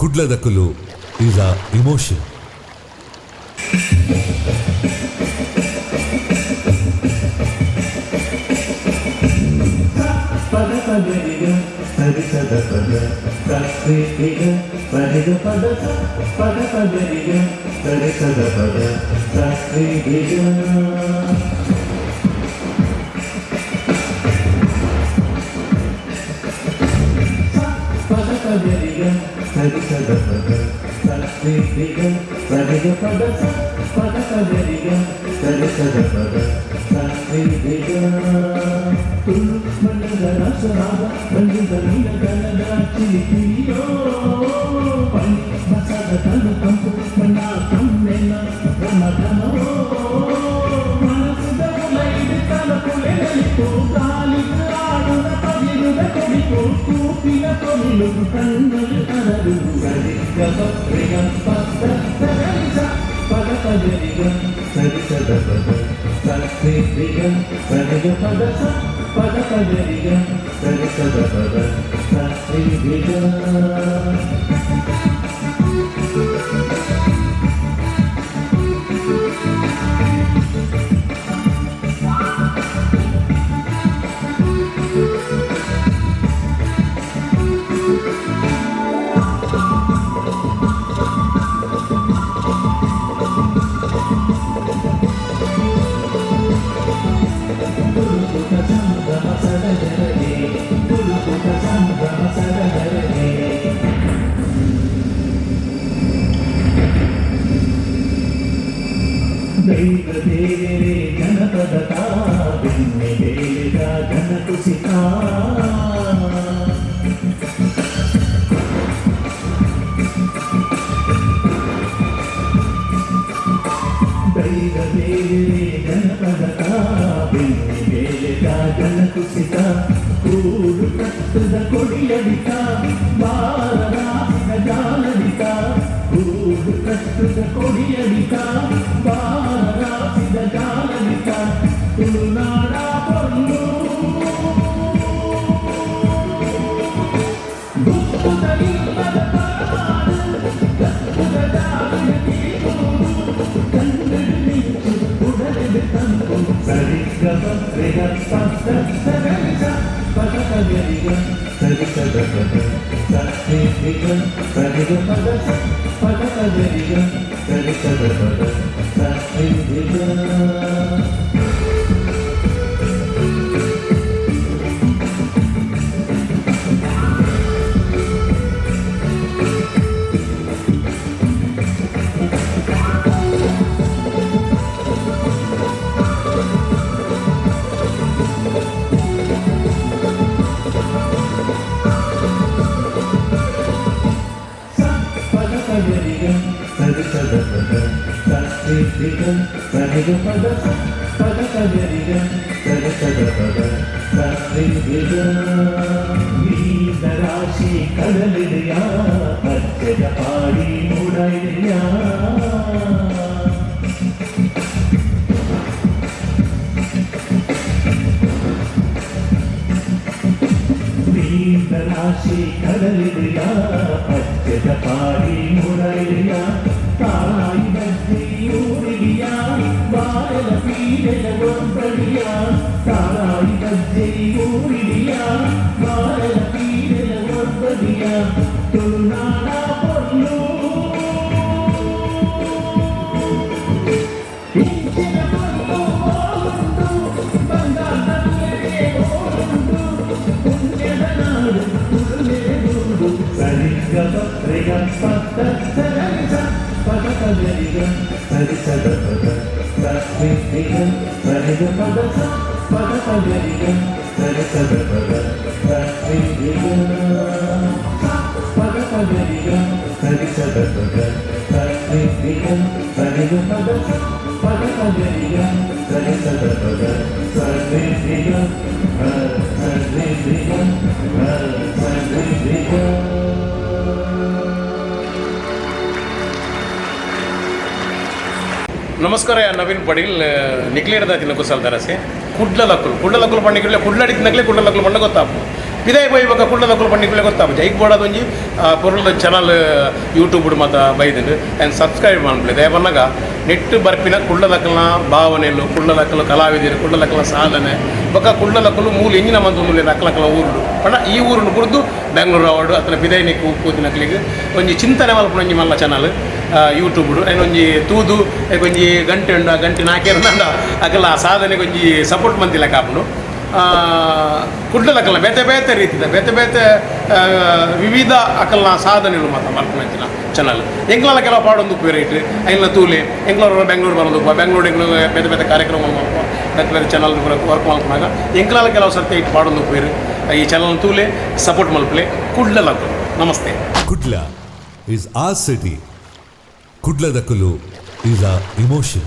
ಕುಡ್ಲದಕುಲು is a emotion. ಪದ ಪದರಿಗ ಸರಿ ಸದ ಪದ ಸತ್ರಿಗ ಪರಿಗ ಪದ ಸ ಪದ ಪದರಿಗ ಸರಿ ಸದ ಪದ ಸತ್ರಿಗ ಪದ ಪದರಿಗ ಸರಿ ಸದ ಪದ ಸತ್ರಿಗ ಪರಿಗ ಪದ ಸ ಪದ ಪದರಿಗ ಸರಿ ಸದ ಪದ ಸತ್ರಿಗ. ತುಳು ಮಣ್ಣದ ರಸನಾದ ಬಂದಿದ ನೀಲ ಕನ್ನಡ ಚಿಲಿಪಿಲಿಯೋ ಪಳ್ಳಿ ಬಸದ ತನು ತಂಪು ಮಣ್ಣ ತಮ್ಮೆಲ್ಲ ಘಮ ಘಮವೋ ಮನಸ್ಸುದ ಉಲೈದು ತಲಪುಲೆನಲಿಪು ಗಾಲಿಗೆ ಆಡುನ ಪಗಿರುದ ಕೊಡಿಪು ಕೂಪಿನ ಕೊಮಿಲು ಕಣ್ಣಲು ಅರರು ಸರಿ ಗಮ ರಿಗ ಪದ ಸರಿ ಸ ಪದ ಪದರಿಗ ಸರಿ ಸದ ಪದ ಸರಿ ರಿಗ ಸರಿಗ ಪದ ಸ ಪದ ಪದರಿಗ ಸರಿ ಸದ ಪದ ಸರಿ ರಿಗ. ತುಳುಕುಟ ಸಂಭ್ರಮ ಸಡಗರಗೆ, ತುಳುಕುಟ ಸಂಭ್ರಮ ಸಡಗರಗೆ. ದೈವ ದೇವರೇ ಜನಪದ ಬೆನ್ನೆ ಬೇಳೆದ ಜನ ಕುಸಿತ. ದೈವ ದೇವರೇ ಜನಪದ ಬೆನ್ನೆ ಬೇಳೆದ ಜನ ಕುಸಿತ. ಕೂಡು ಕಟ್ಟದ ಕೊಡಿಯಡಿತ ಬಾರರಾಸಿದ ಜಾಲಡಿತ. ಕೂಡು ಕಟ್ಟದ ಕೊಡಿಯಡಿತ ಬಾರರಾಸಿದ ಜಾಲಡಿತ. ತುಳುನಾಡ ಪೊರ್ಲು ಗುಪ್ಪುದ ಇಲ್ಲದ ತರವಾಡು ಗಪ್ಪುದ ಜಾಲಿನ ಕಿರಿಗೂಡು ಕಣ್ಣು ಮಿಂಚು ಉಡಲಿಡು ತಂಪು ಸರಿ ಗಮ ರಿಗ ಪದ ಸಗರಿ ಸ ಪದ ಪದರಿಗ ಸರಿ ಸದ ಪದ ಸರಿ ರಿಗ ಸರಿಗ ಪದ ಸ ಪದ ಪದರಿಗ ಸರಿ ಸದ ಪದ ಸರಿ ರಿಗ. ಸ ಪದ ಪದರಿಗ ಸರಿ ಸದ ಪದ ಸರಿ ರಿಗ ಸರಿಗ ಪದ ಸ ಪದ ಪದರಿಗ ಸರಿ ಸದ ಪದ ಸರಿ ರಿಗ. ನೀದ ರಾಶಿ ಕಡಲಿದೆಯ ಪಚ್ಚದ ಪಾಡಿ ಮೂಡೈದೆಯ. ನೀದ ರಾಶಿ ಕಡಲಿದೆಯ ಪಚ್ಚದ ಪಾಡಿ ಮೂಡೈದೆಯ. ತಾಯಿ ಬಜ್ಜಿ ಊರಿಗೆಯ ಬಾರೆಲ ಪೀರೆಲ ಒಬ್ಬಡಿಯ. ತಾಯಿ ಬಜ್ಜಿ ಊರಿಗೆಯ ಬಾರೆಲ ಪೀರೆಲ ಒಬ್ಬಡಿಯ. ತುಳುನಾಡ ಪೊರ್ಲು ಇಂಚಿನ ಪೊರ್ಲು ಓಲುಂಡು ಬಂಗಾರದಲ್ಲೇ ಓಲುಂಡು ಪುಣ್ಯದ ನಾಡು ತುಳುವೆ ಗೂಡು. ಸರಿ ಗಮ ರಿಗ ಪದ ಸಗರಿ ಸ ಪದ ಪದರಿಗ ಸರಿ ಸದ ಪದ ಸರಿ ರಿಗ ಸರಿಗ ಪದ ಸ ಪದ ಪದರಿಗ ಸರಿ ಸದ ಪದ ಸರಿ ರಿಗ ಸ ಪದ ಪದರಿಗ ಸರಿ ಸದ ಪದ ಸರಿ ರಿಗ ಸರಿಗ ಪದ ಸ ಪದ ಪದರಿಗ ಸರಿ ಸದ ಪದ ಸರಿ ರಿಗ ಸರಿ ರಿಗ ಸರಿ ರಿಗ. ನಮಸ್ಕಾರ, ನವೀನ್ ಪಡೀಲ್ ನಿಕ್ಲೇಡ್ದಾತಿನ ಕುಸಲ್ದಾರಸೆ. ಕುಡ್ಲ ಲಕ್ಕುಲು, ಕುಡ್ಲ ಲಕ್ಕುಲು ಪಂಡಿಗೆ ಕುಡ್ಲಡಿತಿನಕ್ಲೆ ಕುಡ್ಲ ಲಕ್ಕುಲು ಪಂಡ ಗೊತ್ತಾಪು. ಪಿದಾಯಿ ಪೋಯಿ ಬೊಕ್ಕ ಕುಡ್ಲದಕುಲು ಪಂಡಿಕುಲೆ ಗೊತ್ತಾಪುಜಿ. ಐಕ್ ಬೋಡಾದ್ ಒಂಜಿ ಪೊರ್ಲುದ ಚಾನಲ್ ಯೂಟ್ಯೂಬ್ ಮಾತ ಬೈದ್ಂಡ್. ಆ್ಯಂಡ್ ಸಬ್ಸ್ಕ್ರೈಬ್ ಮನ್ಪುಲೆ. ದಾಯೆ ಪನ್ನಗ ನೆಟ್ಟ್ ಬರ್ಪಿನ ಕುಡ್ಲದಕಲ್ನ ಭಾವನೆಲು, ಕುಡ್ಲದಕುಲು ಕಲಾವಿದೆರ್, ಕುಡ್ಲದಕಲ್ನ ಸಾಧನೆ ಬೊಕ್ಕ ಕುಡ್ಲದಕುಲು ಮೂಲು ಎಂಚಿನ ಮಂತೊಂದುಲ್ಲೆರ್ ಅಕ್ಲಕ್ಲ್ನ ಊರುಡು ಪಂಡ ಈ ಊರುನು ಬುಡ್ದು ಬೆಂಗ್ಳೂರು ಆವಡ್ ಅತ್ತ್ಂಡ ಪಿದಯಿನೆಕ್ ಪೋತಿನಕ್ಲೆಗ್ ಒಂಜಿ ಚಿಂತನೆ ಮಲ್ಪುನ ಒಂಜಿ ಮಲ್ಲ ಚಾನಲ್ ಯೂಟ್ಯೂಬ್ಡು. ಐನ್ ಒಂಜಿ ತೂದು ಐಕ್ ಒಂಜಿ ಗಂಟೆ ಉಂಡು, ಆ ಗಂಟೆ ನಾಕೆರ್ಂಡ ಅಕಲ್ನ ಆ ಸಾಧನೆಗ್ ಒಂಜಿ ಸಪೋರ್ಟ್ ಮಂತಿಲೆಕ ಆಪುಂಡು. ಕುಡ್ಲದಕಲ್ನ ಬೇತೆ ಬೇತೆ ರೀತಿದ ಬೇತೆ ಬೇತೆ ವಿವಿಧ ಅಕಲ್ನ ಸಾಧನೆಲು ಮಾತ ಮಲ್ಪುನಂಚಿನ ಚಾನಲ್. ಎಂಕ್ಲಲ ಕೆಲವು ಪಾಡೊಂದು ಉಪ್ಪುವೆರ್ ಐಟ್, ಐನ್ಲ ತೂಲೆ. ಎಂಕ್ಲ ಬೆಂಗ್ಳೂರು ಬರೊಂದು ಉಪ್ಪುವ, ಬೆಂಗ್ಳೂರು ಎಂಕ್ಲು ಬೇತೆ ಬೇತೆ ಕಾರ್ಯಕ್ರಮ ಮಲ್ಪುವ, ಬೇತೆ ಬೇತೆ ಚಾನಲ್ ವರ್ಕ್ ಮಲ್ಪುನಾಗ ಎಂಕ್ಲಲ ಕೆಲವು ಸರ್ತಿ ಐಟ್ ಪಾಡೊಂದು ಉಪ್ಪುವೆರ್. ಈ ಚಾನಲ್ ತೂಲೆ, ಸಪೋರ್ಟ್ ಮಲ್ಪುಲೆ ಕುಡ್ಲದಕುಲು. Namaste. Kudla is our city. ಕುಡ್ಲದಕುಲು is our emotion.